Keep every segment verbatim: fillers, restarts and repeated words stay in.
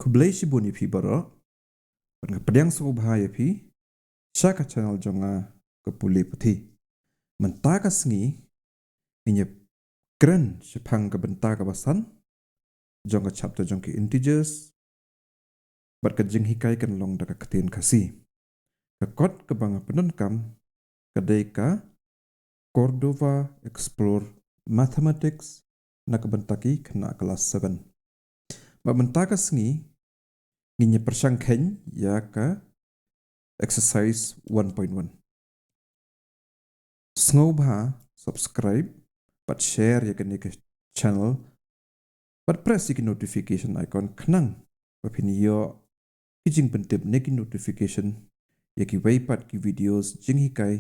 Khublei shibun ïa phi baroh. Bad nga pdiang sngewbha ïa phi sha ka channel jong nga, ka Pule Puthi. Mynta ka sngi ngin ïa kren shaphang ka bynta kaba san jong ka chapter jong ki integers. Bad ka jinghikai kan long da ka ktien Khasi. Ka kot kaba nga pyndonkam ka dei ka Cordova Explore Mathematics na ka bynta ki khynnah klas seven. Bad mynta ka sngi ngin ïa pyrshang kheiñ ïa ka exercise one point one. Sngewbha subscribe bad share ïa kane ka channel bad press ïa ki notification icon khnang ba phin ïoh ki jingpyntip ne ki notification ïa kiwei pat ki videos jinghikai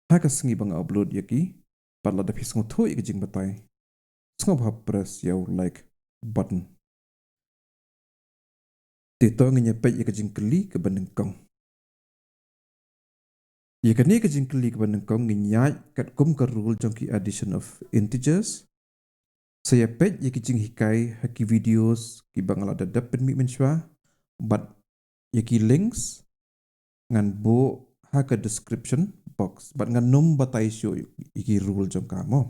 ha ka sngi ba nga upload ïa ki. Bad lada phi sngewthuh ïa ki jingbatai, sngewbha press ïa u like button. Te to ngin ïa peit ïa ka jingkylli kaba nyngkong. Ïa kane ka jingkylli kaba nyngkong ngin ïaid katkum ka rule jong ki addition of integers. Sa ïa peit ïa ki jinghikai ha ki videos kiba nga la da dep pynmih mynshuwa, bad ïa ki links ngan buh ha ka description box. Bad ngan nym batai shuh ïa ki rule jong ka mo.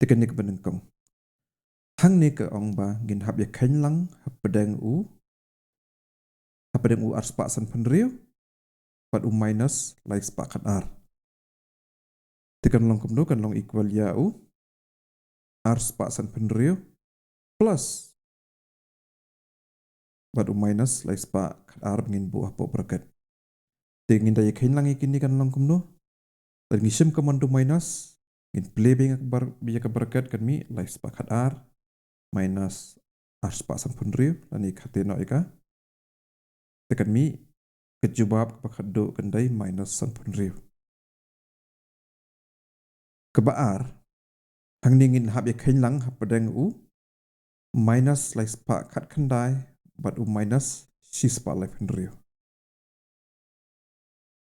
Te kane kaba nyngkong. Hangne ka ong ba ngin hap ïa kheiñ lang hapdeng u, hapdeng u ar spah sanphew hynriew bad u minus lai spah khat ar. Te kan long kumno, kan long equal ïa u ar spah sanphew hynriew plus bad u minus lai spah khat ar ba ngin buh hapoh bracket. Te ngin da ïa kheiñ lang ïa kine kan long kumno. Te ngin shim common da u minus, ngin plie beit ïa ka bar-, ïa ka bracket kan mih lai spah khat ar minus ar spah sanphew hynriew, lane khatduh noh ïa ka. Te kan mih ka jubab kaba khatduh kan dei minus sanphew hynriew. Kaba ar, hangne ngin hap ïa kheiñ lang hapdeng u minus lai spah khat khyndai bad u minus shi spah laiphew hynriew.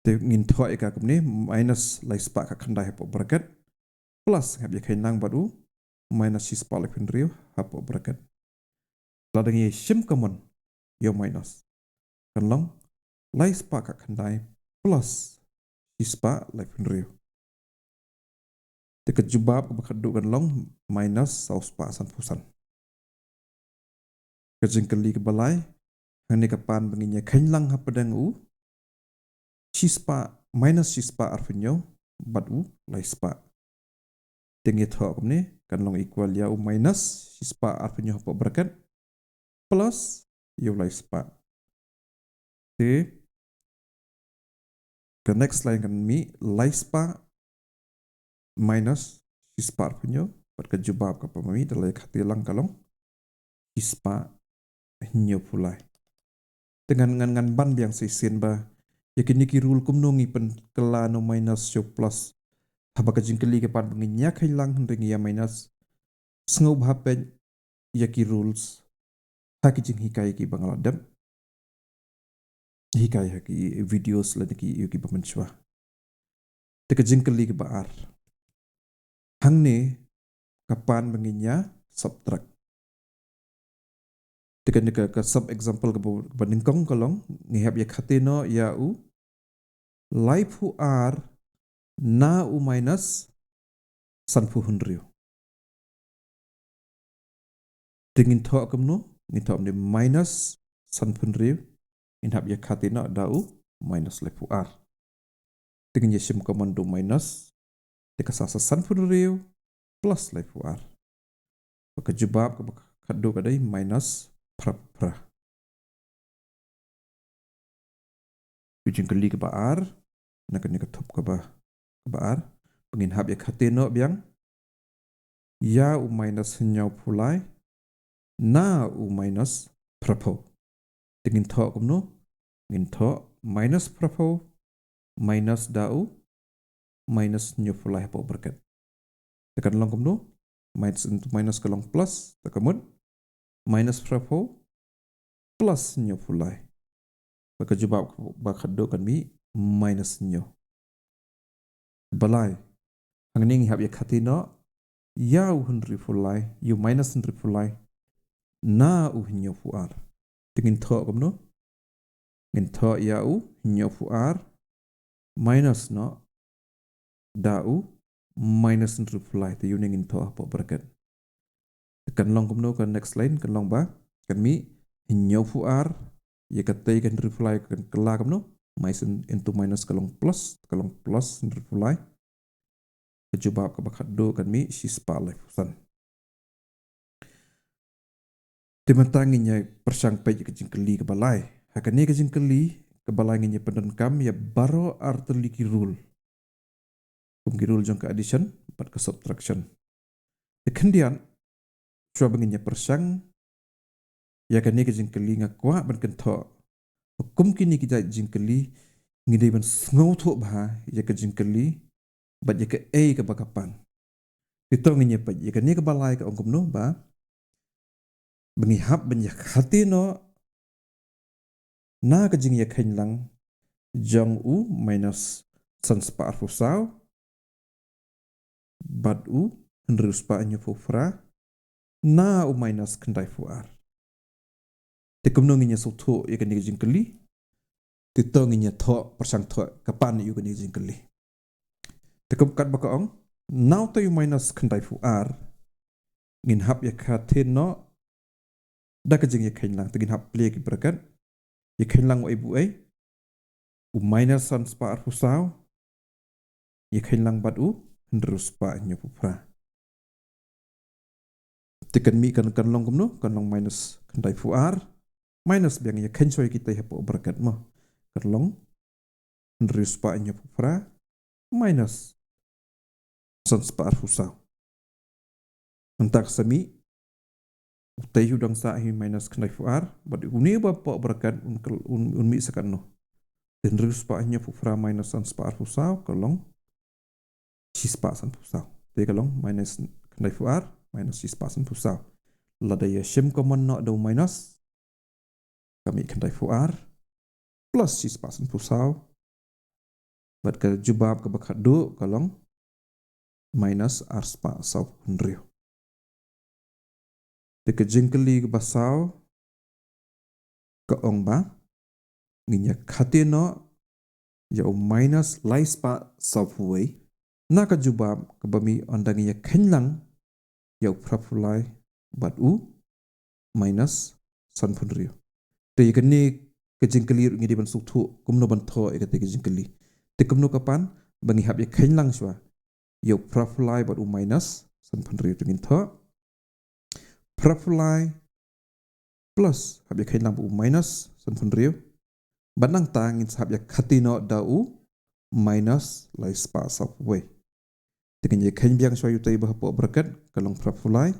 Te ngin thoh ïa ka kumne, minus lai spah khat khyndai hapoh bracket plus ngin hap ïa kheiñ lang bad u minus shi spah laiphew hynriew hapoh bracket. Lada ngi shim common ïa u minus, kan long lai spah khat khyndai plus shi spah laiphew hynriew. Te ka jubab kaba khatduh kan long minus saw spah sanphew san. Ka jingkylli kaba lai, hangne ka pan ba ngin ïa kheiñ lang hapdeng u shi spah, minus shi spah arphew hynñiew bad u lai spah. Te ngi thoh kumne, kan long equal ïa u minus shi spah arphew hynñiew hapoh bracket plus ïa u lai spah. Te ka next line kan mih lai spah minus shi spah arphew hynñiew bad ka jubab kaba mih da la ïa khatduh lang ka long shi spah hynñiewphew lai. Te ngan, ngan, ngan ban biang shisien ba ïa kine ki rule kumno ngi pynkylla na u minus sha u plus. Haba ka jingkylli ka pan ba ngin ïa kheiñ lang hynrei ngi ïa minus, sngewbha peit ïa ki rules ha ki jinghikai kiba nga la dep hikai ha ki videos lane ki, ïa kiba mynshuwa. Te ka jingkylli kaba ar, hangne ka pan ba ngin ïa subtract. Te kane ka, ka sub example kaba, kaba nyngkong ka long, ngi hap ïa khatduh noh ïa u laiphew ar na u minus sanphew hynriew. Te ngin thoh kumno, ngin thoh kumne minus sanphew hynriew, ngin hap ïa khatduh noh da u minus laiphew ar. Te ngin ïa shim common da u minus, te ka sa sa sanphew hynriew plus laiphew ar. Bad ka jubab kaba khatduh ka dei minus phra phra. Ka jingkylli kaba ar, na kane ka thup kaba, kaba ar, ba ngin hap ïa khatduh noh biang ïa u minus hynñiewphew lai na u minus phraphew. Te ngin thoh kumno, ngin thoh minus phraphew minus da u minus hynñiewphew lai hapoh bracket. Te kan long kumno, minus into minus ka long plus, te ka mut minus phraphew plus hynñiewphew lai. Bad ka jubab ba khatduh kan mih minus hynñiew. Ba lai, hangne ngi hap ïa khatduh noh ïa u hynriewphew lai, ïa u minus hynriewphew lai na u hynñiewphew ar. Te ngin thoh kumno? Ngin thoh ïa u hynñiewphew ar minus noh da u minus hynriewphew lai. Te ïa une ngin thoh hapoh bracket. Te kan long kumno ka next line? Kan long ba, kan mih hynñiewphew ar ïa katei ka hynriewphew lai kan kylla kumno? Minus into minus ka long plus, ka long plus hynriewphew lai. Ka jubab kaba khatduh kan mih shispah laiphew san. Te mynta ngin ïa pyrshang peit ïa ka jingkylli kaba lai. Ha kane ka jingkylli kaba lai ngin ïa pyndonkam ïa baroh artylli ki rule, kum ki rule jong ka addition bad ka subtraction. Te khyndiat, shuwa ba ngin ïa pyrshang ïa kane ka jingkylli, nga kwah ban kynthoh, kum kine ki jait jingkylli, ngi dei ban sngewthuh bha ïa ka jingkylli bad ïa kaei kaba ka pan. Te to ngin ïa peit ïa kane kaba lai, ka ong kumno ba, ba ngi hap ban ïa khate noh na ka jingïakheiñ lang jong u minus sanspah arphew saw bad u hynriewspah hynñiewphew phra na u minus khyndaiphew ar. Te kumno ngin ïa sngewthuh ïa kane ka jingkylli? Te to ngin ïa thoh, pyrshang thoh ka pan ïa kane ka jingkylli. Te kum katba ka ong, na utei u minus khyndaiphew ar ngin hap ïa khate noh da ka jingïakheiñ lang. Te ngin hap plie ki bracket, ïakheiñ lang u ei bad u ei, u minus sanspah arphew saw ïakheiñ lang bad u hynriewspah hynñiewphew phra. Te kan mih, kan, kan long kumno? Kan long minus khyndaiphew ar minus, biang ïakheiñ shuwa ïa kitei hapoh bracket mo. Kan long hynriewspah hynñiewphew phra minus sanspah arphew saw. Nangta ka sa mih, utei u dang sah hi minus khyndaiphew ar, bad une ba hapoh bracket un kyl-, un, un mih sa katno? Hynriewspah hynñiewphew phra minus sanspah arphew saw ka long shispah sanphew saw. Te ka long minus khyndaiphew ar minus shispah sanphew saw. Lada ïa shim common noh da u minus, ka mih khyndaiphew ar plus shispah sanphew saw. Bad ka jubab kaba khatduh ka long minus arspah sawphew hynriew. Te ka jingkylli kaba saw ka ong ba ngin ïa khate noh ïa u minus laispah sawphew wei na ka jubab kaba mih ynda ngin ïakheiñ lang ïa u phraphew lai bad u minus sanphew hynriew. Te ïa kane ka jingkylli ruh ngi dei ban sngewthuh kumno ban thoh ïa kata ka jingkylli. Te kumno ka pan? Ba ngi hap ïakheiñ lang shuwa ïa u phraphew lai bad u minus sanphew hynriew. Te ngin thoh phraphew lai plus, hap ïakheiñ lang bad u minus sanphew hynriew. Bad nangta ngin sa hap ïa khate noh da u minus laispah sawphew wei. Te ngin ïakheiñ biang shuwa ïa utei ba hapoh bracket, ka long phraphew lai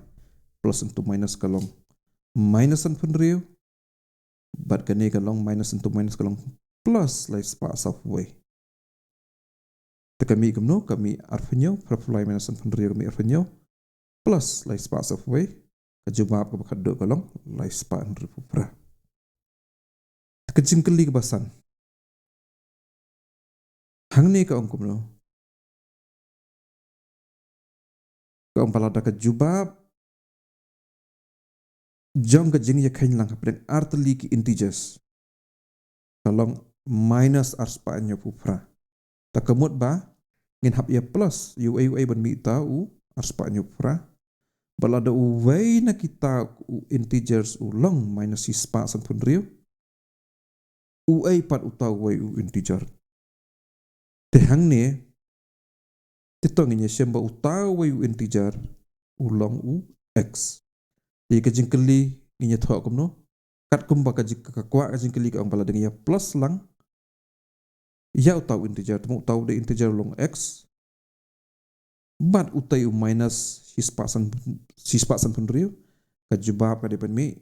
plus into minus ka long minus sanphew hynriew. Bad kane ka long minus into minus ka long plus laispah sawphew wei. Te ka mih kumno? Ka mih arphew hynñiew, phraphew lai minus sanphew hynriew ka mih arphew hynñiew, plus laispah sawphew wei, ka jubab kaba khatduh ka long laispah hynriewphew phra. Te ka jingkylli kaba san hangne ka ong kumno? Ka ong ba lada ka jubab jong ka jingïakheiñ lang hapdeng artylli ki integers ka long minus arspah hynñiewphew phra, te ka mut ba ngin hap ïa plus ïa uei uei ban mih uta u arspah hynñiewphew phra. Bad lada uwei na kita u integers u long minus shispah sanphew hynriew, uei pat uta uwei u integer? Te hangne te to ngin ïa shem ba uta uwei u integer u long u x. Te ka jingkylli ngin ïa thoh kumno? Katkum ba ka jing-, ka kwah ka jingkylli ka ong ba lada ngin ïa plus lang ïa uta u integer, te mo uta u dei integer u long x, bad utei u minus shispah san, shispah sanphew hynriew, ka jubab ka dei ban mih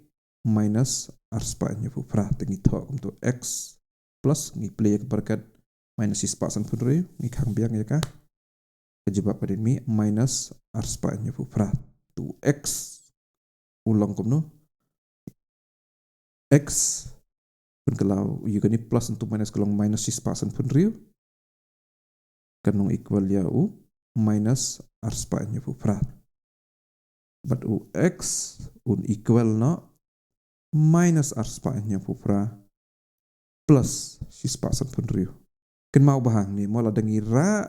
minus arspah hynñiewphew phra. Te ngi thoh kumto x plus ngi plie ïa ka bracket minus shispah sanphew hynriew, ngi khang biang ïa ka, ka jubab ka dei ban mih minus arspah hynñiewphew phra. Te u x u long kumno? X, pynkylla ïa kane plus into minus ka long minus shispah sanphew hynriew, kan long equal ïa u minus arspah hynñiewphew phra. Bad u x un equal noh minus ar spah hynñiewphew phra plus shispah sanphew hynriew. Kynmaw ba hangne mo lada ngi rah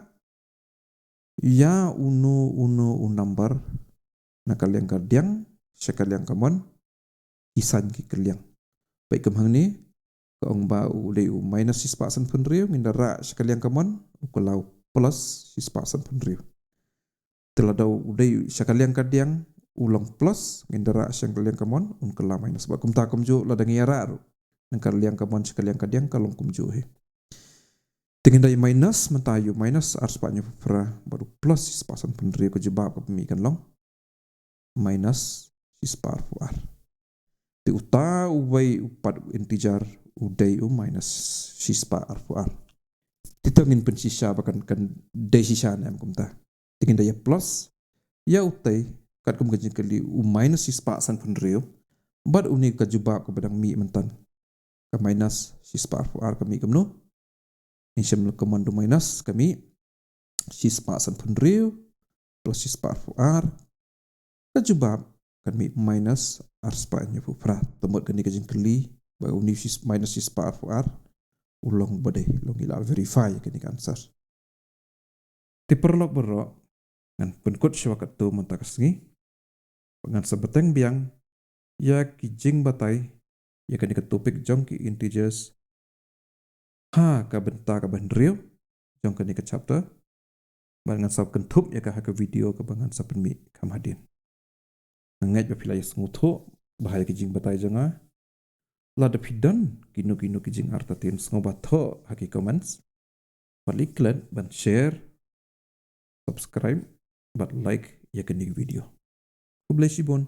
ïa uno uno u number na ka liang ka diang sha ka liang ka mon, ki sign ki kylliang. Peit kum hangne, ka ong ba u dei u minus shispah sanphew hynriew, ngin da rah sha ka liang ka mon, u kylla u plus shispah sanphew hynriew. Te lada u dei sha ka liang ka diang, u long plus, ngin da rah sha ka liang ka mon, un kylla minus. Bad kumta kumjuh lada ngi ïa rah ruh na ka liang ka mon sha ka liang ka diang, ka long kumjuh hi. Te ngin da ïa minus, mynta ïa u minus ar spah hynñiewphew phra bad u plus shispah sanphew hynriew, ka jubab kaba mih kan long minus shispah arphew ar. Te uta uwei u pat u integer u dei u minus shispah arphew ar. Te to ngin pynshisha ba kan, kan dei shisha ne em kumta. Te ngin da ïa plus ïa utei, katkum ka jingkylli, u minus shispah sanphew hynriew bad une ka jubab kaba dang mih mynta, ka minus shispah arphew ar, ka mih kumno? Ngin shem lem ka mon da u minus, ka mih shispah sanphew hynriew plus shispah arphew ar, ka jubab kan mih minus ar spah hynñiewphew phra. Te mut kane ka jingkylli ba une u shis-, minus shispah arphew ar u long ba dei, long ngi la verify ïa kane ka answer. Te paralok baroh, ngan pynkut shuwa katto mynta ka sngi. Ba ngan sa bteng biang ïa ki jingbatai ïa kane ka topic jong ki integers ha ka bynta kaba hynriew jong kane ka chapter. Bad ngan sa kynthup ïa ka ha ka video kaba ngan sa pynmih kham hadien. Nga ngeit ba phi la ïa sngewthuh bha ïa ki jingbatai jong nga. Lada phi don kino kino ki jingartatien, sngewbha thoh ha ki comments. Bad leit klet ban share, subscribe bad like ïa kane ka video. Khublei shibun.